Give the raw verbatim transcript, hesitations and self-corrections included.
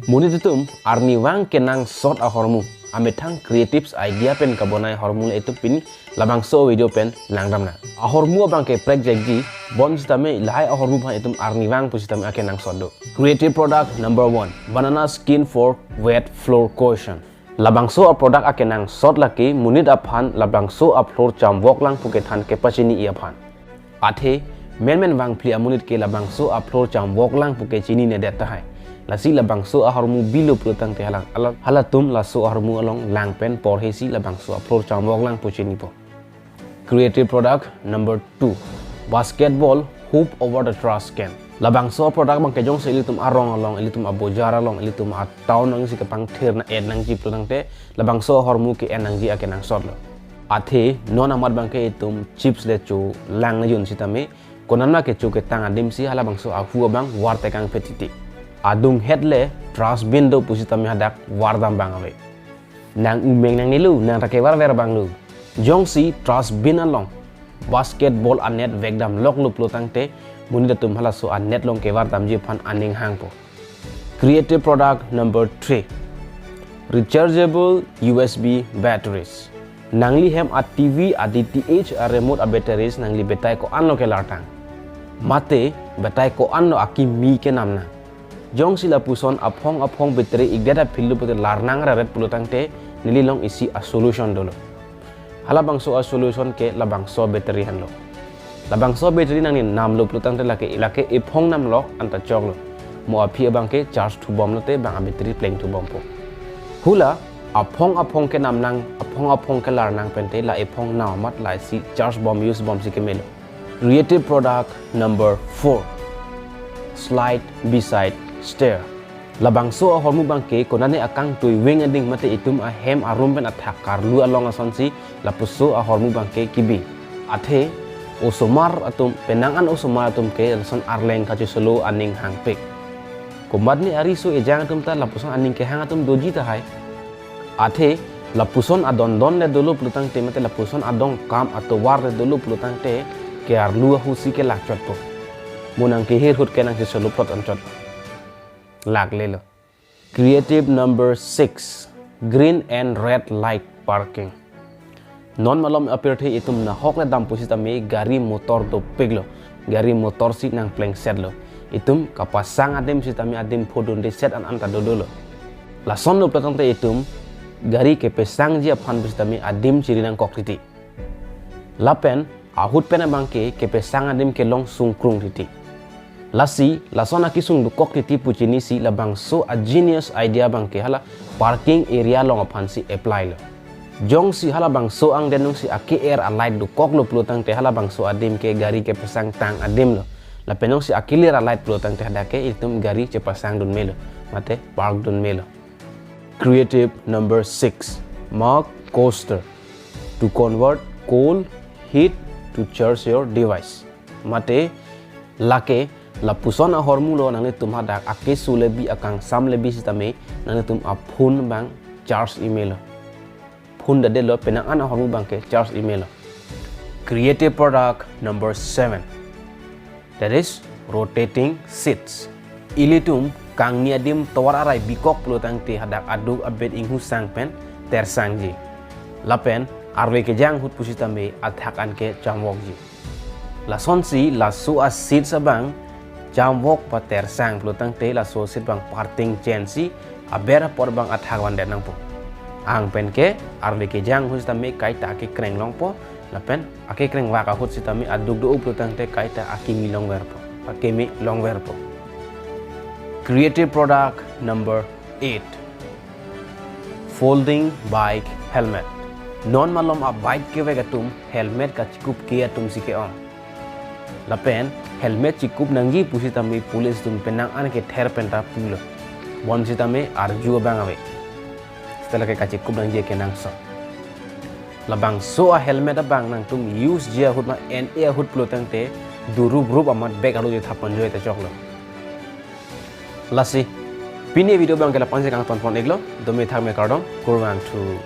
Monit atum arnivang kenangsot ahormu, amethang creatives idea pen kabonai ahormu le itum pini labangso video pen langdamnang. Ahormu abang ke prekjekji, bonsitame lahai ahormu aphan itum arnivang pusitame akenangsot do. Creative product number one, banana skin for wet floor cushion. Labangso a-product akenangsot lake monit aphan labangso a-floor chamvoklang pu kethan kepachini-i aphan. Athe menmen vangphli amonit ke labangso a-floor chamvoklang pu ke chininedet tahai. Lasi labangso ahormu bilo pulotangte halang, hala-, halatum laso ahormu along lang pen porhesi labangso a-floor chamvoklang pu chinipo. Creative product number two, basketball hoop over the trash can. Labangso product abang ke jongsi ilitum arong along, ilitum abojar along, ilitum atown along si kepangthir na-en nangji pulotangte, labangso ahormu ke-en nangji akenangsot lo. Athe non amat abang ke itum chips le cholang nang-un sitame, konatma kecho ketang adim si halabangso ahu abang vartekang phetiti. Adunghet le trash bin do pusitame hadak vardam abang ave. Nang umeng nangnelo, nang ta kevarver abang lo. Jongsi trash bin along basketball a-net vekdam loklo pulotangte, monit atum halaso a-net along kevardamji aphan aning hangpo. Creative product number three, rechargeable U S B batteries. Nangli hem a-T V, a-D T H, a-remote a-batteries nangli batai ko-an lo kelartang, mate batai ko-an lo akimi kenamnang. Jongsi lapuson aphong aphong battery ikdet aphi lo pute larnang raret pulotangte, neli along isi a-solution dolo. Halabangso a-solution ke labangso battery henlo. Labangso battery nangli namlo pulotangte lake, lake ephong namlok anta choklo. Mo aphi abang ke charge thubom lote bang a-battery plengthubompo. Hula aphong aphong kenamnang, aphong aphong kelarnang pente la ephong nam amat la isi charge bom use bom si kemelo. Creative product number four, slide beside stair. Labangso ahormu abang ke konane akangtui wing ading mate itum ahem a-room pen athak karlu along asonsi lapuson ahormu abang ke kibi. Athe osomar atum, penang an osomar atum ke lason arleng kachesolo aning hangpik. Komatne ariso ejang atum ta lapuson aning kehang atum doji tahai. Athe lapuson adondon le dolo pulotangte mate lapuson adong kam atovar le dolo pulotangte, ke-arlu ahu si kelak chotpo. Mo nang kehir ahut ke nangchesolo plot anchot. Laklelo. Creative number six, green and red light parking. Non malom apirthe itum nahok le dam pusitame gari motor dopiklo, gari motor si nangplengsetlo. Itum kapasang adim sitame adim phodunde set an anta dodolo. Lasonlo pulotangte itum gari kepasangji aphan pusitame adim chiri nangkok titi. Lapen ahut pen abang ke kepasang adim kelong sungkrung titi. Lasi lason akesung dokok titi pu chinisi labangso a-genius idea abang ke hala parking area along aphansi apply lo. Jongsi halabangso angdeng alongsi ake-er a-light dokoklo pulotangte halabangso adim ke gari kepasangtang adim lo. Lapen jongsi akelir a-light pulotangte hadak ke itum gari chepasangdun melo, mate parkdun melo. Creative number six, mug coaster. To convert coal heat to charge your device. Mate lake lapuson ahormu lo, nanglitum hadak akeso le bi, akangsam le bi sitame nanglitum a-phone abang charge-i melo. Phone dade lo, penang an ahormu abang ke charge-i melo. Creative product number seven, that is rotating seats. Ilitum kangni adim tovar arai bikok pulotangte hadak aduk abet inghusang pen tersangji. Lapen arve kejang ahut pusitame athak an ke chamvokji. Lasonsi laso a-seats abang chamvok patersang pulotangte laso seat abang parting chensi aber apor abang athak vandet nangpo. Ang pen ke arve kejang ahut sitame kaita akekreng longpo, lapen akekreng vak ahut sitame aduk do-o pulotangte kaita akimi longverpo, akimi longverpo. Creative product number eight, folding bike helmet. Non malom a-bike kevek atum helmet kachikup ke atum si ke-ong. Lapen helmet chikup nangji pusitame police atum penang an kether penta pulo. Bonsitame arju abang ave. Seta lake kachikup nangji kenangsot. Labangso a-helmet abang nangtum use-ji ahut ma en-e ahut pulotangte durup rup amat bag arlo je thap ponjoi ta choklo. Lasi pini video abang ke la-an si kangton pon-iklo, dome thakme kardom, kurvangthu.